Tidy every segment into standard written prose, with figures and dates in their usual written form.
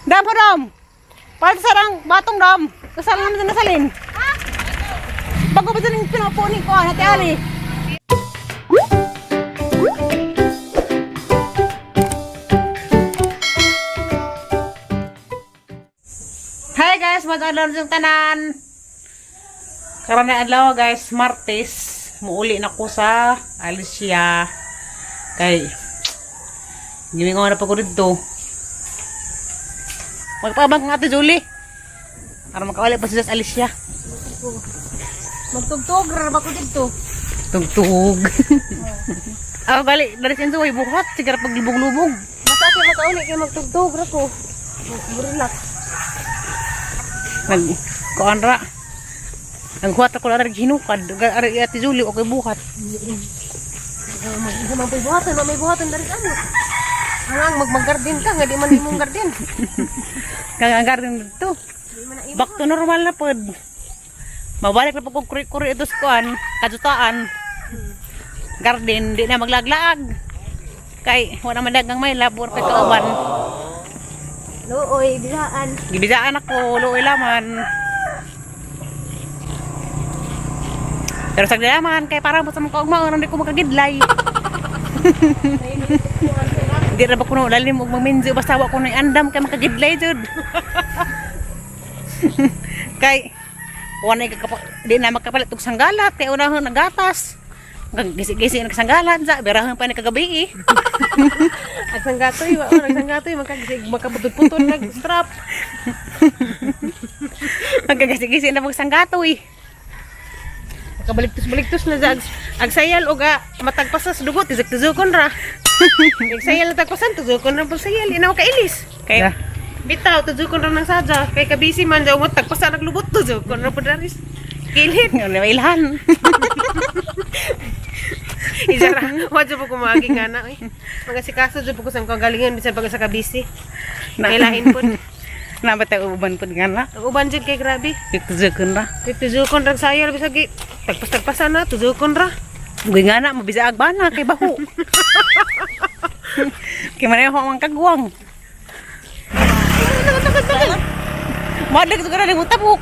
Dam dam. Palit sa rang batong dam. Kasal naman sa nasalin. Bago ba sa pinapunin ko, Ate Ali? Hi guys, mag-adlaw na tanan. Karon na adlaw guys, Martes. Muuli na ko sa Alicia. Kay gimingon na pa ko dito. Magpabang nga Ate Julie. Para makauli pa sila sa Alicia. Magtugtog ra ba ko dito? Tugtug. Ah, gali, dari sa Enzo, ay buhat. Sigara paglubog-lubog. Basta kay makauli kay magtugtog ra ko. Relax. Nag, kuan ra. Naghuhat ako lang hinukad. Ari Ate Julie, okay buhat. Mag may buhatan, may buhatan dari ano. Ang magmagarden ka nga di man imong garden. Kaya ang garden dito. Di man na imo. Back to normal na pod. Mabalik na po kong kuri-kuri ito sa kuan, kajutaan. Garden, di na maglaglaag. Kay, wala man dagang may labor kay kauban. Looy, bisaan. Gibisaan ako, luoy laman. Pero sa laman, kay para mo sa mga kaugmaon, hindi ko makagidlay. Hindi na ba kuno lalim og magminjo basta wa ko na andam kay makagidlay jud. Kay wala na di na makapalit og sanggalat kay unahon nagatas. Gisi-gisi nag sanggalat sa berahon pa ni kagabi eh. Ag sanggatoy, wa ag sanggatoy makagisig makabutod-putod nag strap. Nagagisi-gisi na mag sanggatoy. Makabaligtos-baligtos na sa ag sayal og matagpasas dugo tizuk-tizukon ra. Ag sayal na tagpasan tuzukon ra pag sayal ina makailis. Kay Bitaw tuzukon ra ng sadya kay kabisi man daw mo tagpasa naglubot tuzukon ra pud raris. Kilid. Nga na ilhan. Isa ra, wa jud po ko maagi nga na eh. Mga sikaso jud po ko sa kagalingan bisan pag sa kabisi. Na- Kay lain pud. Na ba tayo uban pud nga na? Ang uban jud kay grabe. Tuzukon ra. Kay tuzukon ra sayal bisag tagpas-tagpasan na tuzukon ra. Uy nga na, mabisa bana kay baho. Kay maneho ang kagwang. Madag siguro na tabok.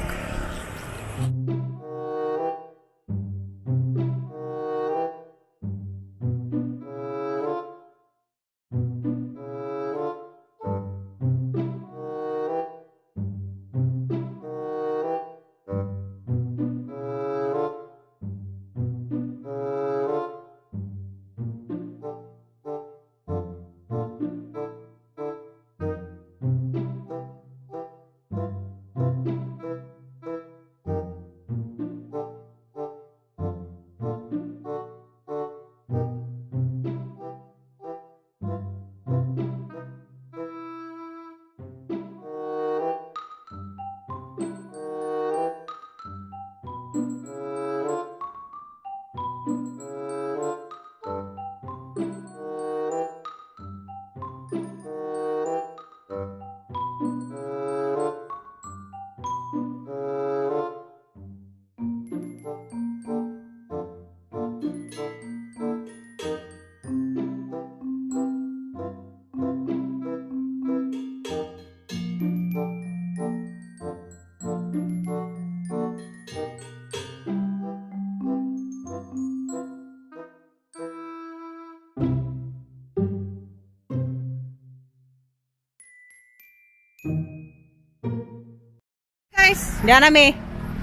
Guys, Diyan na mi.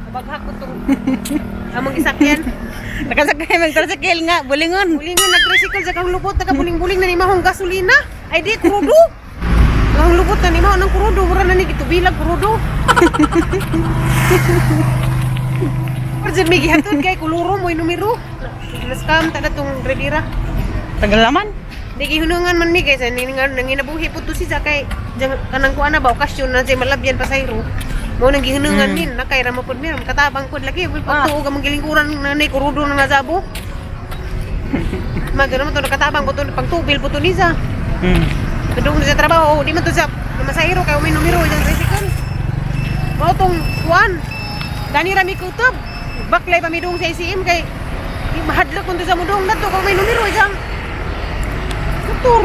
mabaghak ko tong among isakyan. Nakasakay mag tricycle nga, bulingon. Bulingon nag-tricycle sa kang lubot nakabuling-buling na ni mahong gasolina. Ay di krudo. Ang lubot na ni maho ng krudo, mura na ni gitubilag krudo. Pero dyan may gihatod kay kuluro mo'y numero. Na-scam ta na tong drivera. Tagal naman. Di gihunungan man mi kay sa ningan nanginabuhi po to si kay jang kanang kuan na ba okasyon na siya malabyan pasayro. Mo nang gihunungan min na kay ra mo pud mi katabang pud lagi pud pagtuog ang gilingkuran na nay kurudo na nga sabo. Magano man to nakatabang po to pagtubil po to nisa. Kadung sa trabaho di man to sa masayro kay may numero jang tricycle. Mao tong kuan. Dani ra mi kutob. Baklay pa mi dong sa ICM kay di mahadlok kun to sa mudong nato kung may numero jang motor.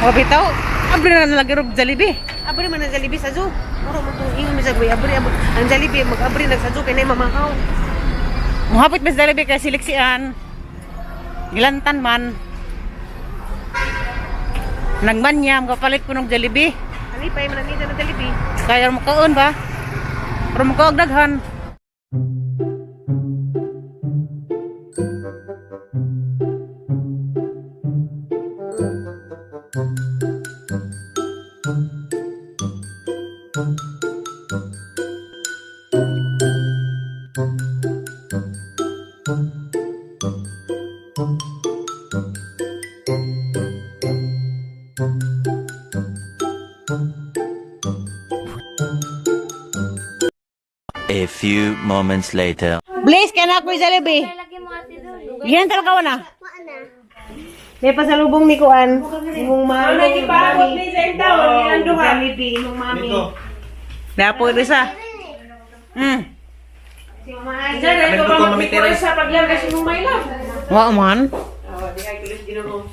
Mga bitaw. Abri na lagi rog Jollibee. Abri man ang Jollibee sa zoo. Muro man tong ingon mi sa guy, abri abri ang Jollibee mag-abri nag sa zoo kay nay mamahaw. Muhapit ba sa Jollibee kay siliksian. Gilantan man. Nagmanyam kapalit ko ng Jollibee. Halipay man ang nida ng Jollibee. Kaya mo kaon ba? Pero mo kaog daghan. A few moments later. Blaze, kaya na ako yung Jollibee. Yan talaga wala. May pasalubong ni Kuan. Imong mami. Ano gipaabot ni sa taon ni Anduha. Jollibee imong mami. Dapo isa. Si Mama Ay. Diyan ko pa mami sa paglarga si Mama Ila. Wa man. Oh, di ay kulis Ginoo.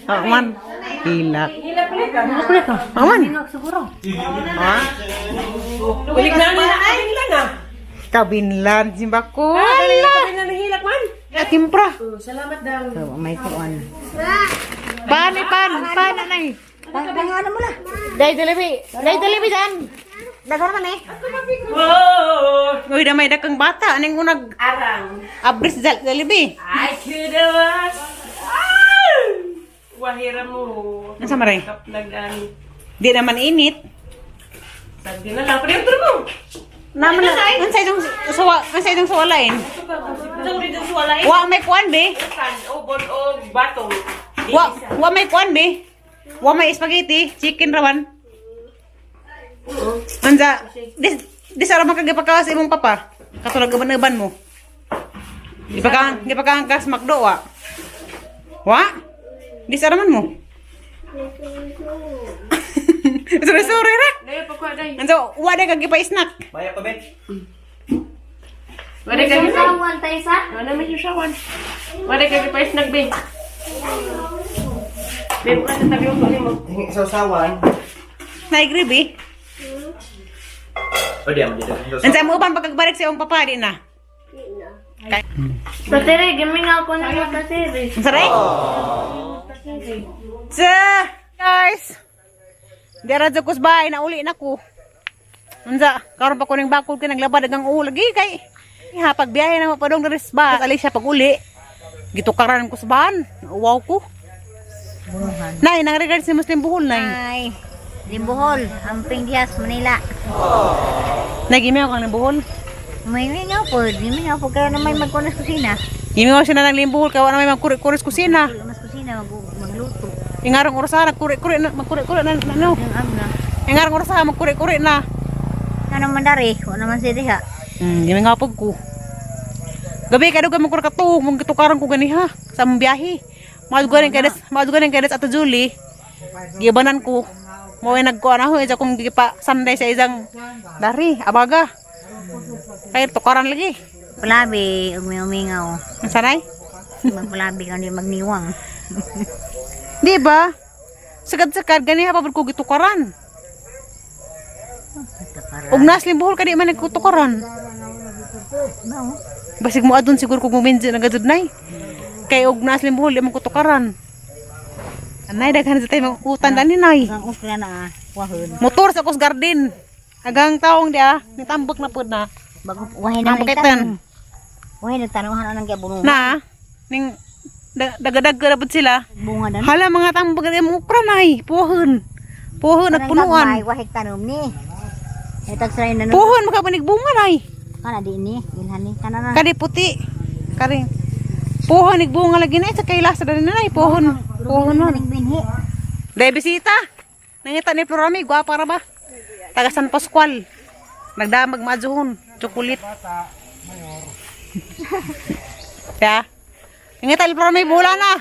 Wa man. Hilak. Hila pala ka. Wa man. Ha? Ulig na ni na na. Kabinlan simba ko. Ala. Na nahilak man. Timpra. Oh, salamat daw. May kuan. Pan, eh, pan, pan, anay. Pangalan mo na. Dahil Jollibee. Dahil Jollibee dyan. Daghan man eh. Whoa! Uy, damay dakang bata. Anong unag Arang. abris Jollibee? I could have was. Ah! Wahira mo. Nasa maray? Kaplagan. Di naman init. Sabi na lang. Pero mo. Naman na. Ang sa itong suwa, ang sa itong suwalain. Wa may kuan be. Kan ubon o batong. Wa may kuan be. Wa may spaghetti, chicken rawan. Anza, dis dis ara makagipakawas imong papa. Katulad uban-uban mo. Di pa ka kas McDo wa. Wa? Dis ara man mo. Sorry, sorry ra. Dayo pa ko day. Anza, wa day kag gipa-snack. Maya pa, Bet. Wala ka gipa. Sawan tayo sa? Wala man yung sawan. Wala ka gipa snack be. Be mo sa tabi mo mo. Hingi sa usawan. Naigribi. O di mo dito. Anza mo uban pagkagbalik sa imong papa di na. Patiri, gimingaw ko na yung patiri. Ang saray? Sa guys. Dera jud kus bahay na uli na ko. Unsa karon pa ko ning bakod kay naglabad dagang ulo lagi kay ha pagbiyahe na mapadong diri sa bahay. Ali siya pag uli. Gitukaran ko sa bahan. Uwaw ko. Nay, nang regards si Muslim Buhol nay. Ay, Limbohol, Amping Dias, Manila. Nay gimaw kang Buhol. May mingaw po, gimingaw po, kaya naman magkunas kusina. Gimaw siya na ng Limbohol kay wa na may magkuri-kuri sa kusina. Mas kusina, magluto. Ingarong orasa nagkuri-kuri na magkuri-kuri na, na no. Yung am na. Ingarong orasa magkuri-kuri na. Ano naman dari, wala naman siya diha. Gimingapog ko. Gabi kay dugay mo katuog, mong gitukaran ko ganiha sa among biyahe. Maadto ganing kay das Ato Julie. Gibanan ko. Mo ay nagkuan ako isa kong gipa sanday sa isang dari abaga. Kay tukaran lagi. Palabi, umiumingaw. Ang sanay? Magpalabi ka, hindi magniwang. Di ba? Sagad-sagad ganiha pa ko gitukaran. Para. Ug nas limbuhol ka di man nagkutukaran. No. Basig mo adun siguro kung muminji na gajud nay. Kay og nas limbuhol di man kutukaran. Anay daghan sa tayo mga utan dani nay. Ang ukra na, ah, wahon. Motor sa Coast Garden. Agang taong di ah, nitambok na pud na. Bago, wahin na Ang pakitan. Wahin na tanuhan ang kaya bunga. Na ning dagadag na pud sila. Bunga na. Hala mga tambok na mo ukra nay, puhon. Puhon nagpunuan. May wahig tanom ni. Itag sa na Puhon makapanig bunga nay. Kana di ni, ilhan ni kana na. Kadi puti. Kari. Puhon nagbunga lagi na sa kay lasa dani nay puhon. Puhon nun. Ning binhi. Dahil bisita. Nangita ni Florami, gwapa ra ba? Taga San Pascual. Nagdamag majuhon, chocolate. Ya. Nangita ni Florami, bula na.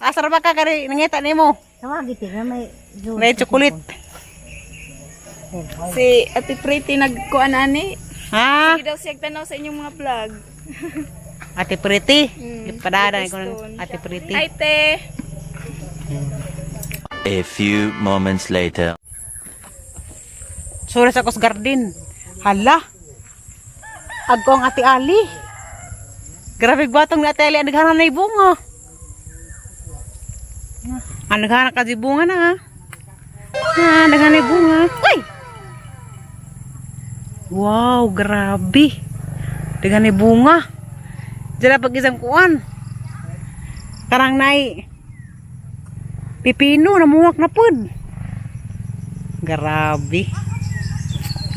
Asa ra ba ka kari nangita nimo? Sama giti na may May chocolate. Si Ate Pretty nagkuan ani. Ha? Sige daw siya tanaw sa inyong mga vlog. Ate Pretty. Gipadada ko ng Stone. Ate Pretty. Hi te. A few moments later. Sura sa kos garden. Hala. Agko ang Ate Ali. Grabe batong ni Ate Ali. Ang naghanan na bunga. Ang naghanan ka di bunga na ha. Ah, naghanan na bunga. Uy! Wow, grabe. Naghanan na bunga. Diyan pag isang kuan. Karang nai. Pipino, namuwak na pud. Grabe.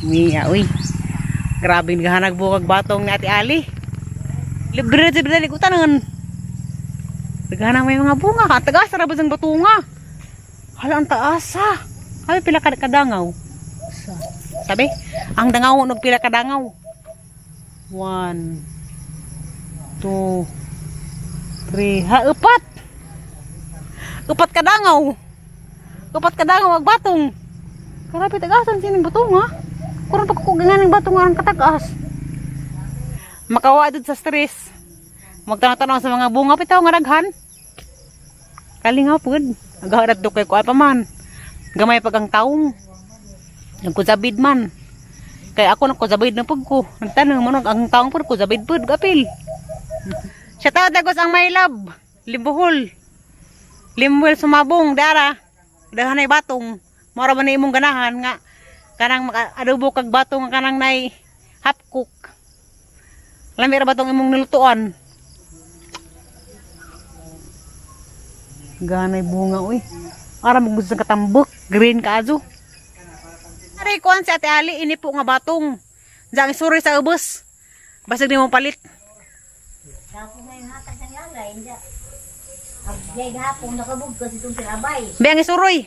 Mia, uy. Grabe naghanag bukag batong ni Ate Ali. Libre na libre ligutan. Naghanag may mga bunga. Tagas ra ba ang batunga? Hala ang taas ha. Ay pila ka kadangaw. Sabi, ang dangaw og pila ka dangaw. 1 2 3, ha, upat. Upat ka dangaw. Upat ka dangaw ag batong. Grabe tagasan sining batong ha. Kurang pagkukugangan ng batong ang katagas. Makawa dud sa stress. Magtanaw-tanaw sa mga bunga pitaw nga daghan. Kalingaw pud. Nagaharat do kay kuan pa man. Gamay pag ang taong. Nagkuzabid man. Kaya ako nagkuzabid na pud ko. Nagtanong mo ang taong pud kuzabid pud gapil. Shout out dagos ang my love. Limbuhol. Limuel sumabong dara. Daghan ay batong. Mora ba na imong ganahan nga kanang maka-adobo kag batong nga kanang nay half cook. Lami ra ba tong imong nilutuan? Ganay bunga uy. Ara mo gusto katambok, green kaazo. Aray kuan si Ate Ali ini po nga batong. Diyan isuri sa ubos. Basig nimo palit. Ako ngayon hatag ng yalay. Hindi. Agyay gahapon nakabugkos itong sirabay. Be ang isuroy.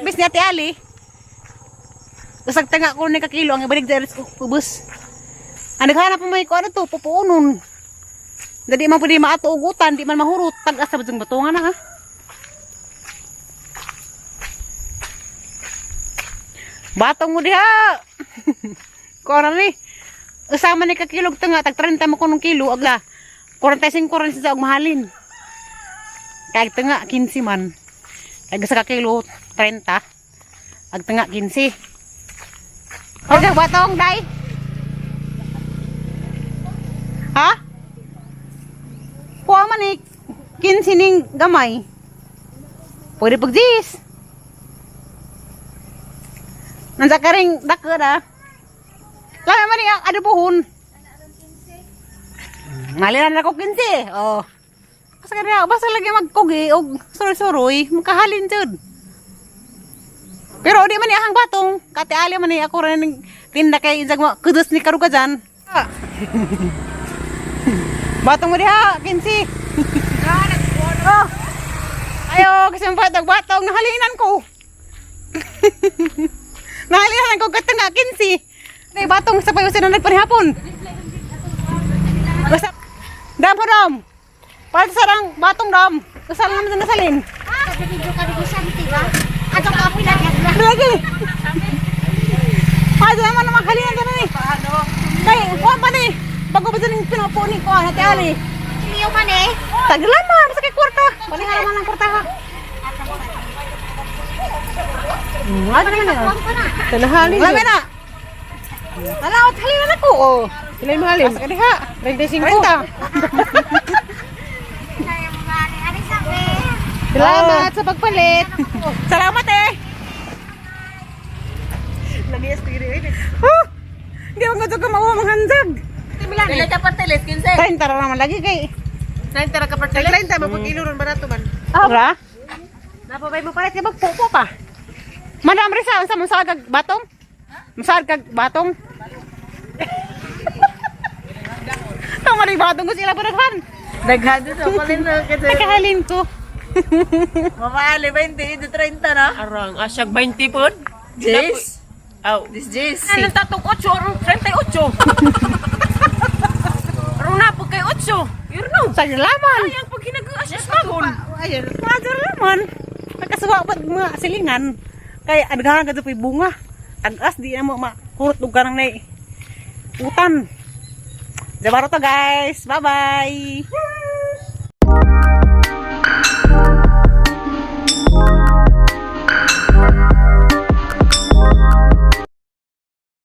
Bis ni Ate Ali. Usag tanga ko ni kakilo ang ibalik sa ubos. Ang naghanap mo may ko ano to, pupuunon. Dadi man pwede maato og utan, di man mahurot, tag-as sa bajang batungan na ha. Batong mo diha. Kuha ni. Usama ni kakilog tanga, tag 30 mo kunong kilo, agla. 45 rin sa og mahalin. Kag tanga 15 man. Ag sa kakilo 30. Ag tanga 15. Okay, batong day. Ha? Kuha man eh 15 ning gamay. Pwede pag 10. Nansa ka ring dako na. Lami man eh, ang adobohon. Ngaliran ako 15. Oh. Basta kaya, basta lagi magkugi og suroy-suroy, makahalin jud. Pero di man ni ahang batong, kate ali man ni ako rin ning tinda kay insag mo kudus ni karuga dyan. Batong mo diha, 15. Oh. Ayo, kasi ang batong nahalinan ko. Nahalinan ko katanga 15. Kay batong sa payo sila nagpanihapon. Basta dam ho dam. Para sa rang batong dam. Usa lang naman nasalin. Sa video ka rin santi ba? Atong kapoy na Lagi. Ay, doon naman naman halinan ka na eh. Kay, kuha pa ni. Bago ba dyan yung pinupo ni kuha na Ali? Liyo man eh. Taglaman, basta kay kwarta. Palinga naman ang kwarta ha. Ano naman yun? Tanahalin. Lami na. Ala, at halinan ako. Oh. Pilay mo halin? Basta ka diha. 35. 30. Salamat sa pagpalit. Salamat eh. Lamias tigre. Huh? Hindi ako nga ka mauwa manghandag. Pila ka partiles, 15. 30 ra naman lagi kay. 30 ra ka partiles. 30 mo pag ilo ron barato man. Ra? Napabay mo palit Kaya magpupo pa. Madam Risa, unsa mo sa kag batong? Masad kag batong? Tama rin batong ko sila padaghan. Daghan sa palin na kasi. Nakahalin ko. Mamaali 20, 30 na. Arang asyag 20 pod. Jis. Aw. This Jis. Anong tatong 8 arang 38. Arang na pag kay 8. Yun no. Sa laman. Ay, ang pag hinag-asyas magon. Ayun, sa laman. Nakasuwa pa mga silingan. Kay adgahan ka po'y bunga. Tagas di na mo makurot og kanang nay utan. Jabaro to guys. Bye-bye.